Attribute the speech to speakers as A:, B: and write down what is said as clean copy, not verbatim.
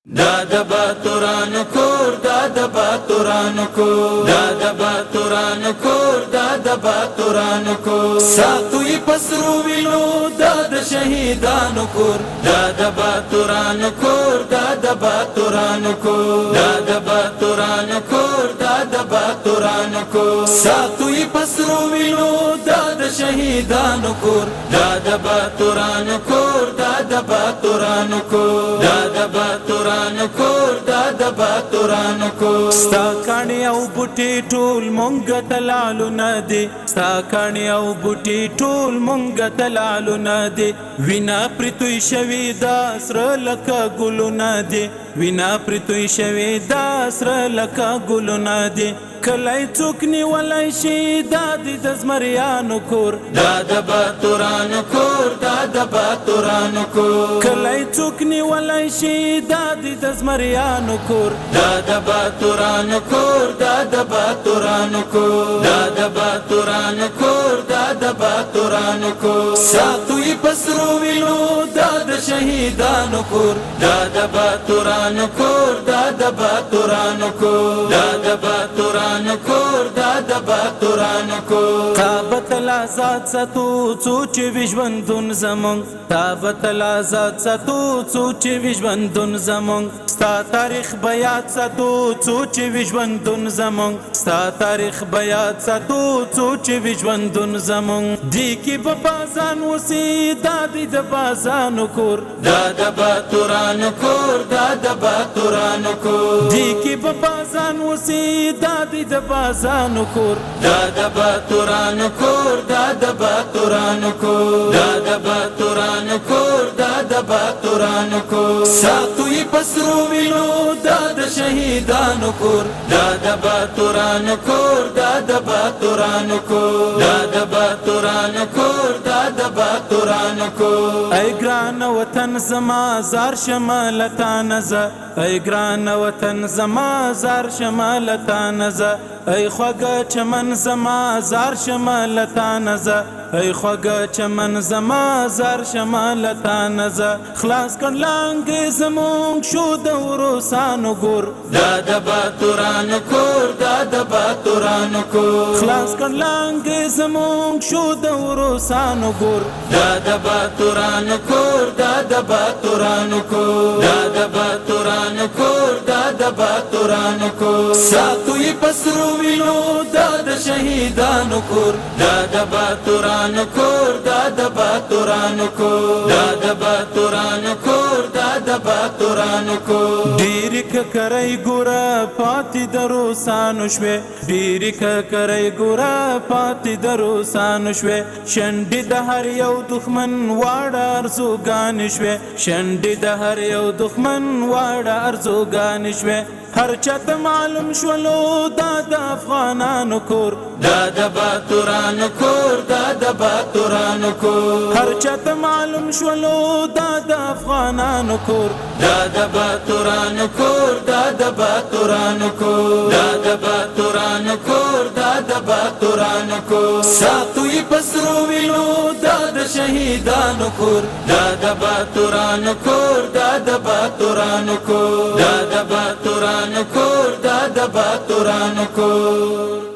A: دا د باتورانو کور، دا د باتورانو کور، دا د باتورانو کور، دا د باتورانو کور. ساتوی پسرو وینو، دا د شهیدانو کور، دا د باتورانو کور، دا د باتورانو کور، دا د باتورانو کور، دا د باتورانو کور. ساتوی پسرو وینو، دا د شهیدانو کور، دا د باتورانو کور، دا د باتورانو کور، دا د باتورانو کور، دا د باتورانو کور.
B: ستا کانی او بوټي ټول مونږ تلالو نه دي، ستا کانی او بوټي ټول مونږ تلالو نه دي. وینا پرتوی شوی دا سره لکه ګلونه دي، وینا پرتوی شوی دا سره لکه ګلونه دي. کلی څوک نیولای شي، دا د زمریانو کور،
A: دا د باتورانو کور، دا د باتورانو کور.
B: کلی څوک نیولای شي، دا د زمریانو کور،
A: دا د باتورانو کور، دا د باتورانو کور، دا د باتورانو کور، دا د باتورانو کور. ساتوی پسرو وینو، دا د شهیدانو کور، دا د باتورانو کور، دا د باتورانو کور، دا د باتورانو کور، دا د باتورانو کور.
B: تابت آزاد ساتو څو چې ژوندون زمونږ، تابت آزاد ساتو څو چې ژوندون زمونږ. ستا تاریخ بیات ساتو څو چې ژوندون زمونږ، ستا تاریخ بیات ساتو څو چې ژوندون زمونږ. دی کې په بازان وسی، دا د بازانو کور،
A: دا د باتورانو کور، دا د باتورانو کور.
B: دی کې په بازان وسی، دا د بازانو کور،
A: دا د باتورانو کور، دا د باتورانو کور، دا د باتورانو کور، دا د باتورانو کور. ساتوی پسرو وینو، دا د شهیدانو کور، دا د باتورانو کور، دا د باتورانو کور، دا د باتورانو کور، دا د باتورانو کور.
B: ای ګران وطن زما زار شمالتا نزه، ای ګران وطن زما زار شمالتا نزه. ای خوږه چمن زما زار شمالتا نزه، ای خوږه چمن زما زار شمالتا نزه. خلاص کړ لانګ زمونږ شو د وروسانو ګور،
A: دا د باتورانو کور، دا د باتورانو کور.
B: خلاص کړ لانګ زمونږ شو د وروسانو ګور،
A: دا د باتورانو کور، دا د باتورانو کور، دا د باتورانو کور، دا د باتورانو کور. ساتوی پسرو وینو، دا د شهیدانو کور، دا د باتورانو کور، دا د باتورانو کور، دا د باتورانو کور، دا د باتورانو کور.
B: ډېرې ککرۍ ګوره پاتې د روسانو شوې، ډېرې ککرۍ ګوره پاتې د روسانو شوې. شنډې د هر یو دښمن واړه ارزوګانې شوې، شنډې د هر یو دښمن واړه ارزوګانې شوې. هر چاته معلوم شولو دا د افغانانو کور،
A: دا د باتورانو کور، دا د باتورانو کور.
B: هر چاته معلوم شولو دا د افغانانو کور،
A: دا د باتورانو کور، دا د باتورانو کور، دا د باتورانو کور، دا د باتورانو کور. ساتوی پسرو وینو، دا د شهیدانو کور، دا د باتورانو کور، دا د باتورانو کور، دا د باتورانو کور، دا د باتورانو کور.